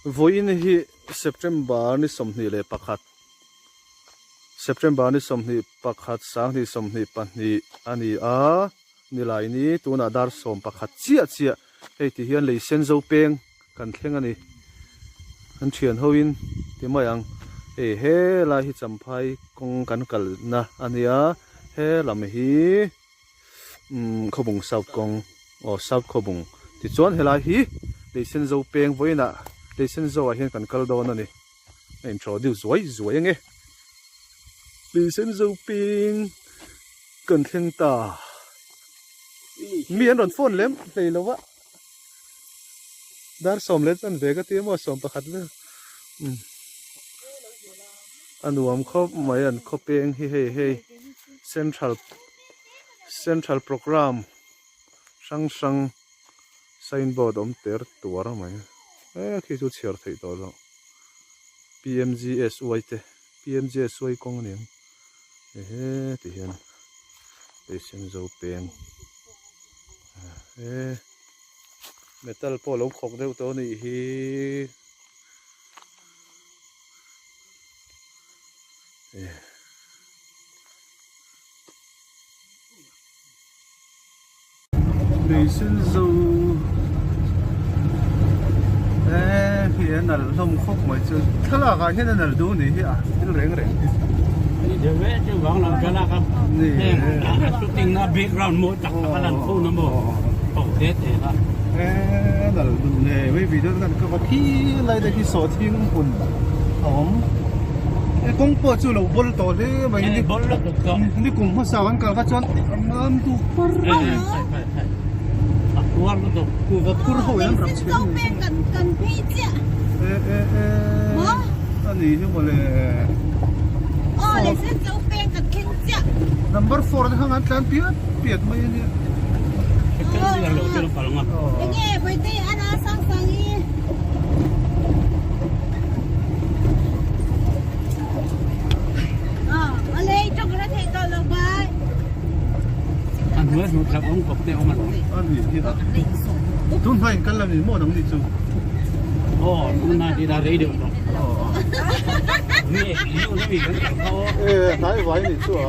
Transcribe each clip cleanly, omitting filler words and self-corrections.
Vawiin hi September ni 21 September ni 21 sanghnih 22 a ni a, Nilaini tunah dar 11 chiah chiah hei ti hian lei sen zo peng kan thleng a ni. Kan thian hoin ti mai ang hei helai hi Champhai kawng kan kalna a nia he lam hi umm Khawbung South kawng aw South Khawbung tichuan helai hi lei sen zo peng vawiinah lei sen zo ah hian kan kal dawn a ni a introduce zuai zuai ange lei sen zo peng kan thleng ta mi an rawn phone lem hlei lo a. Dar sawm leh chan ve ka ti emaw 11 vel umm a nuam khawp mai an khaw peng hi hei hei central central program hrang hrang signboard awm ter tuar mai e khi chu chhiar theih tawh loh P_M_G_S_Y te P_M_G_S_Y kawng a ni ang ehe ti hian Leisenzo peng. He metal pawh lo khawk deuh tawh a nih hi. Lei sen zo e khi a nalh hlawm khawp mai chu thlalak ah hian a nalh duh a nih hi a thil reng reng hi. Ni deuh e chu vang lo thlalak a heng a shooting na background mawi tak tak a lan fo na maw ho te te kha. E a nalh duh hle mai video te khan ka va khi lai te khi sawhthing hmun a awm e kawng pawh chu lo bawl tawh hle mai ni bawl lutuk tawh ni kum hmasa kan kal kha chuan a mam duh par a kuar lutuk kuhva phur ho in an rak chhe ni kan kan phei chiah e e e a ni hi mawle aw le sen zo peng kan thleng chiah number 4 te kha an tlan piat piat mai a nia enge vawiin ana sang sang i An hnuai hmuh tlak awm kawp te awm alawm. A ni hi a. Tun hma in kal la ni maw nang ni chu. Aw tun hma ti da rei deuh tawh. Ni ni u mi kan kal kha aw. E hnai vai ni chu a.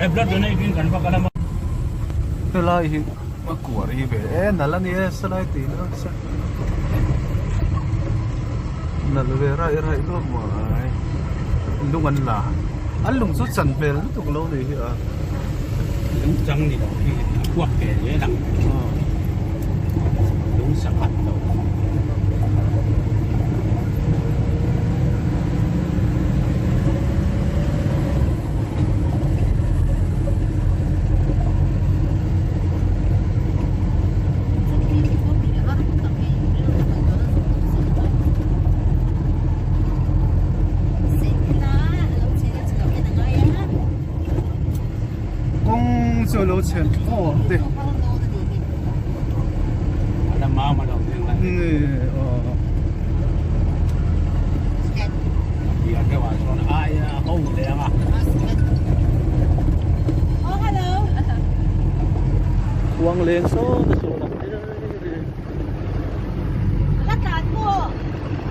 E blood donate in kan va kal a. Helai hi a kuar hi ve e nal a ni e salai tih na sa. Nal ve raih raih luak mai lung an la an lung chu chan hmel lutuk lo ni hi a. Lung chang ni lo hi a kuak ve hle lang lung sakhat lo. Kawng chu alo chhen thlawt te. Khuang leng sawn a sawn a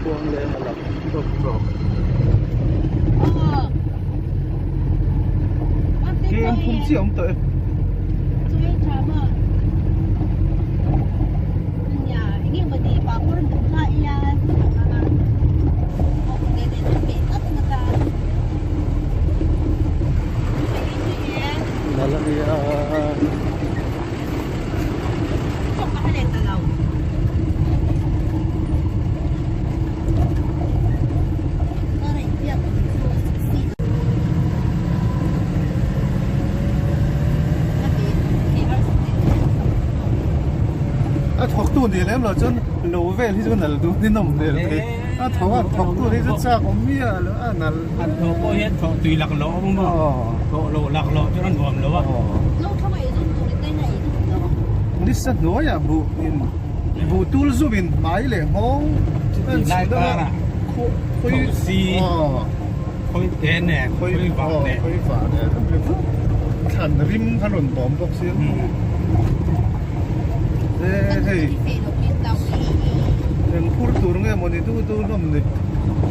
Khuang leng a lang tawp tawp. Keng phum chiah awm tawh e. A thawk tu nih lem lo chuan lo vel hi chu nal duh ni nawm hmel thei a thawk a thawk tu hi chu chak awm miah lo a nal an thawh pawh hian thawh tui lak loh awm a thawh lo lak loh chuan a nuam lo a nisa hnuaiah buh in buh tul zum in hmai leh nghawng an chhut a khawi si khawi te nen khawi vah nen khawi vah nen thlan rim kha rawn tawm bawk sia e hei. mawni du du hlawm ni.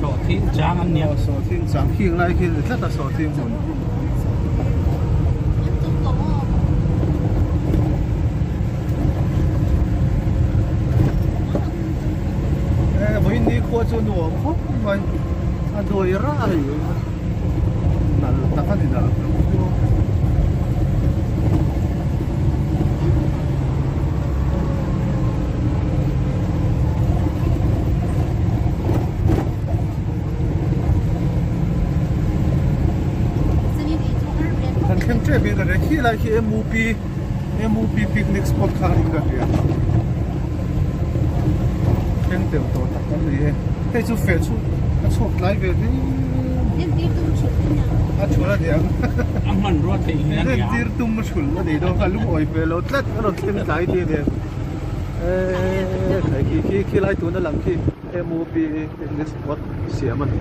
Sawhthing chang an nia. Aw sawhthing chang khing lai khi a ni tlat a sawhthing hmun. E vawiin ni khua chu nuam khawp mai a duai rai nal tak a ni nal tak khua. Kan thleng tep in ka hria khi lai khi MUP MUP picnic spot kha in ka hria thleng tel tawh tak kan ni e hei chu feh chu a chhuak tlai ve hle a thul a niang a hmanrua theih hi a nia tir tum a thul a ni dawn kha lungawi ve lo tlat a rawn thleng tlai ti nen eee khai khi khi khi lai tuna lang khi MUP picnic spot siam a ni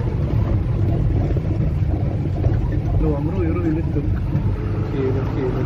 nuam rui rui lutuk khi khi khi khi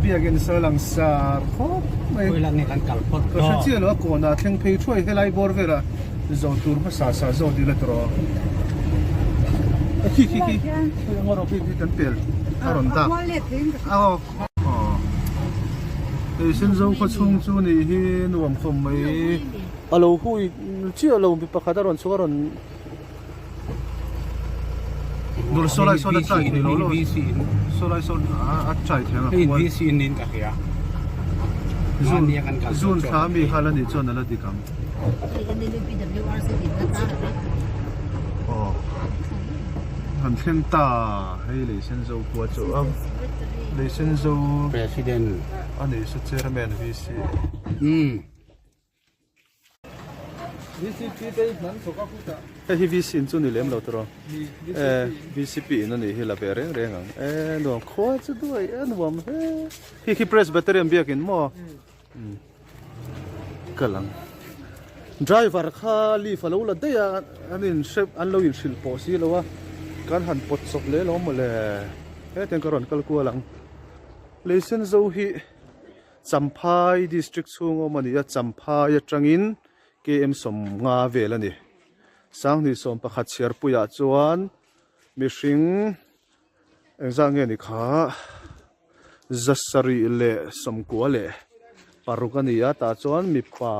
Biakin saw lang sar khawp mai. Khawi lang nge kan kal phawt Ka hre chiah lo a kawnah thleng phei thuai helai bawr velah zawh tur hmasa sa zawt ila tawh a khi khi khi hei anga rawh khi khi kan pel a rawn dak aw hei senzo khaw chhung chu nih hi nuam khawp mai a lo hui chiah lo mi pakhat a rawn chhuk a rawn Dawr saw lai sawn a chai thei lo lo saw lai sawn a chai thei ang a Hei VC in ka hria Zun zun thla mi kha la nih chuan a la dik ang Aw han thleng ta hei lei sen zo khua chu a lei sen zo President a nih chu chairman VC umm Hei hi VC in chu ni lem lo tawh e VCP in a nih hi la ve reng reng ang e nuam khua chu duai e nuam hle hi khi Presbyterian biakin maw ka lang driver kha leave a lo la daih a an in hre an lo in hrilh pawh si lo a kan han pawt chawp leh lo maw le hetiang ka rawn kal kual ang lei sen zo hi. Champhai District chhung awm a ni a, Champhai atangin KM 50 vel a ni. Sanghnih 11 chhiarpuiah chuan mihring engzah nge ni kha 796 a ni a, tah chuan mipa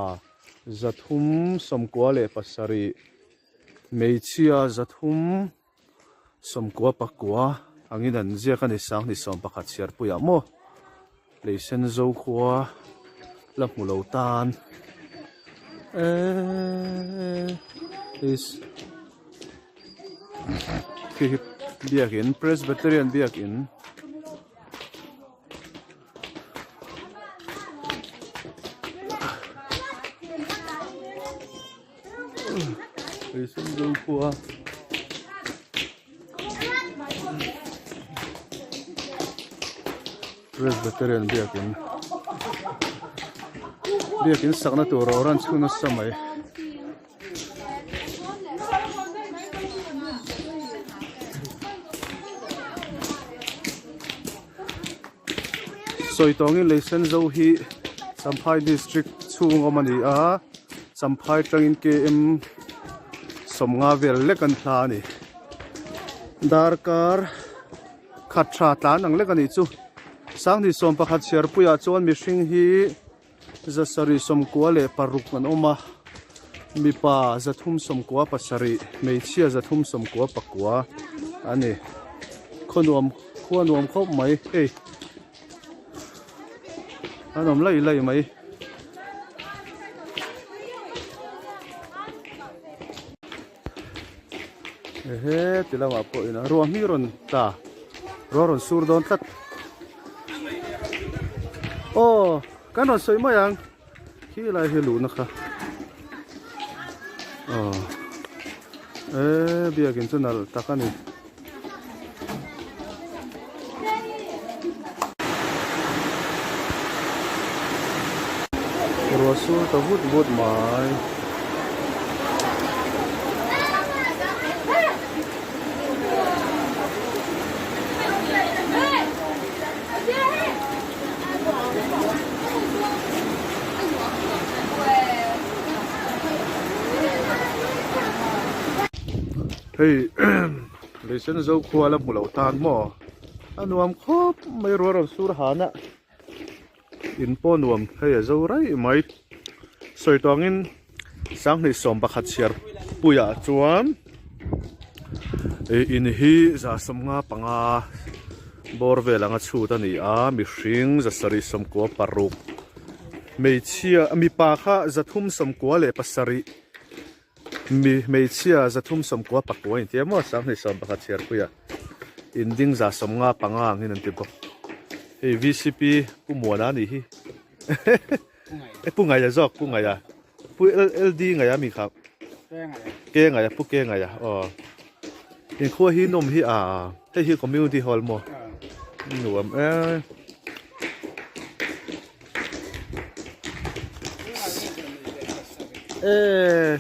397. Hmeichhia zathum sawmkua pakua angin an ziak a ni sanghnih 11 chhiarpuiah maw leisen zo khua la hmu lo tan eeeee is khi hi biakin Presbyterian biakin. Presbyterian biakin biakin sakna tur a rawn chhun nasa mai. Sawi tawngin Leisen Zo hi Champhai District chhung awm a ni a, Champhai tangin KM 50 vel lek an hla a ni. Darkar khat tha tlan ang lek a nih chu. Sanghnih 11 chhiarpuiah chuan mihring hi 796 an awm a, mipa 397, hmeichhia 399 a ni. Khaw nuam khua nuam khawp mai hei an awm laih laih mai. Ehe ti lamah pawh ina ruah hmi rawn tla ruah rawn sur dawn tlat aw kan rawn sawi mai ang khi lai hi luhna kha aw e biakin chu nalh tak a ni. Ruah sur ta vut vut mai. Hei Leisen zo khua la hmu lo tan maw a nuam khawp mai rual rawn sur han a in pawh nuam hei a zo raih mai sawi tawh angin sanghnih 11 chhiar puiah chuan ih in hi 155 bawr vel anga chhut a ni a mihring 796 hmeichhia mipa kha 397. Mi hmeichhia 399 inti a maw sanghnih 11 chhiarpuia inding 155 angin an ti bawk hei vcp pu muana a nih hi e pu ngaia zawk pu ngaia pu ld ngaia mi kha ke ngaia pu ke ngaia aw inkhua hi nawm hi a hei hi community hall maw nuam e. Eee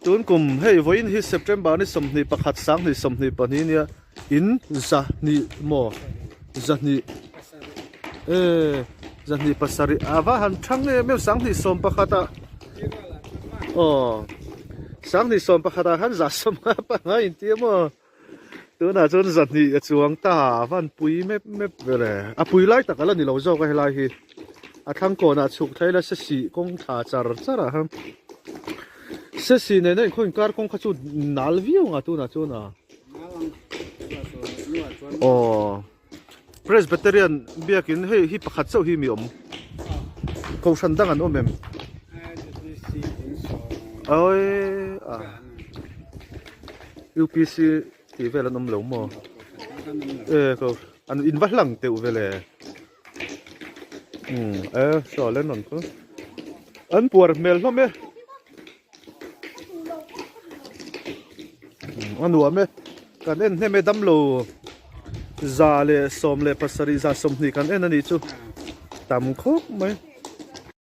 tun kum hei vawiin hi September ni 21 sanghnih 22 nia in zahnih maw zahnih eee zahnih pasarih a va han thang em em sanghnih 11 ah aw sanghnih 11 ah khan zah 15 inti a maw. Tunah chuan zahnih a chuang ta a van pui mep mep vel e. A pui lai tak a la ni lo zawk a helai hi. A thlang kawnah chhuk thlai la sesi kawng thla char char ah khan. Sesi nena inkhaw inkar kawng kha chu nal viau ang a tunah chuan a. Aw. Presbyterian biakin hei hi pakhat chauh hi mi awm. Kohhran dang an awm em? Oi a UPC tih vel an awm lo maw? E ko an in va hlang teuh vel e. Um e saw len an khu. An puar hmel hlawm e. A nuam e. Kan en hnem e damlo 117 120 kan en a nih chu tam khawp mai.